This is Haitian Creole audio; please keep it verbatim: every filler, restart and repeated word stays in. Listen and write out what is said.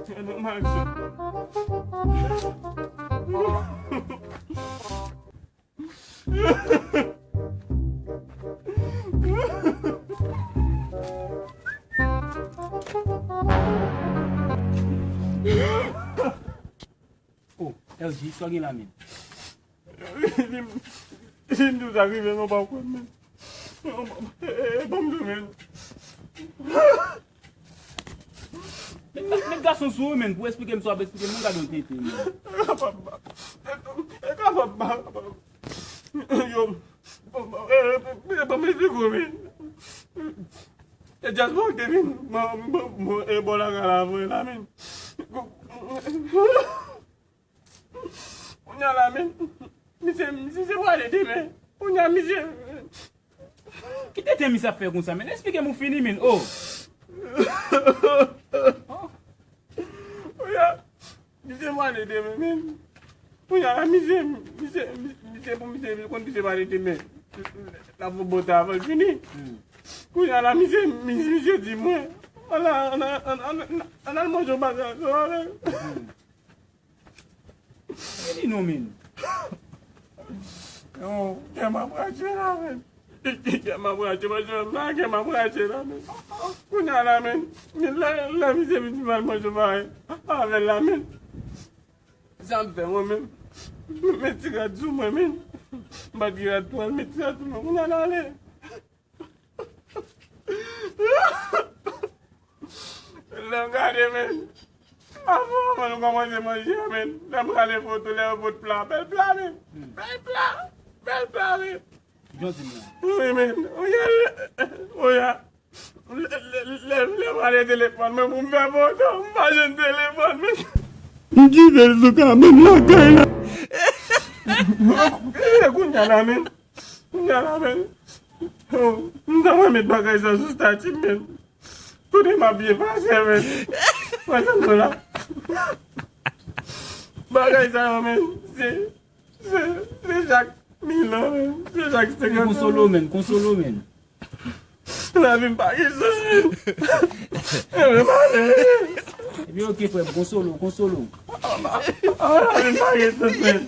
Gade yon malchans. Oh, L G, sa w gen la menm? Li, li, li di w sa k rive, non, pa kwè, men. E, e, e, ban m di w, men. Met, met gason sou ou, men, pou esplike m sa w ap esplike m, gade yon tete, men. E kapab ba. E kapab ba. Yo, ban m, e, e, e, ban m esplike w, men. E dyaspora ki te vin, mwen, mwen, mwen, e bò lakay la, vre la, men. Kounye a la, men, misye, misye se prale demen. Kounye a, misye. Ki tete misye ap fè konsa, men? Esplike m ou fini, men. Oh! Oh! Kounye a, misye prale demen, men. Kounye a la, misye, misye, misye, pou misye, konn misye prale demen. L ap fè bòt avan l fini. Hmm. Kounye a la, misye, misye, misye di mwen, ann al, ann al, ann al, ann al, ann al manje yon bagay ansanm avè l. Hmm. Vini non, men. Yo, kè m ap rache la, men. Kè m ap rache, paske m la, kè m ap rache la, men. Kounye a la, men, lè, lè misye vin di m al manje yon bagay avè l la, men. Sa m fè mwen menm? Met ti rad sou mwen, men. M pa t gen rad tou, al met ti rad sou mwen. Kounye a l ale. Lè m gade, men. Avan, avan nou kòmanse manje a, men. Lè m gade foto, lè yo pot pla, bèl pla, men. Hmm. Bèl pla. Bèl pla, men. Jan di m nan. Wi, men. Oya, oya. Lè, lè, lè, lè m gade telefòn mwen pou m fè foto, m pa jwenn telefòn, men. M kite l sou ka, men, lakay la. E, kounye a la, men. Kounye a la, men. Oh, m ta renmen met bagay sa sou stati m, men. Kote m ap ye pase, men. Wè sa m la. Bagay sa yo, men. Se, se, se chak mil an, men. Se chak senkant an. Konsolo, men. Konsolo, men. Lavi m pa gen sans, men. Mwen malere. Ebyen, oke, frè m. Konsolo, konsolo. Ah, lavi m pa gen sans, men.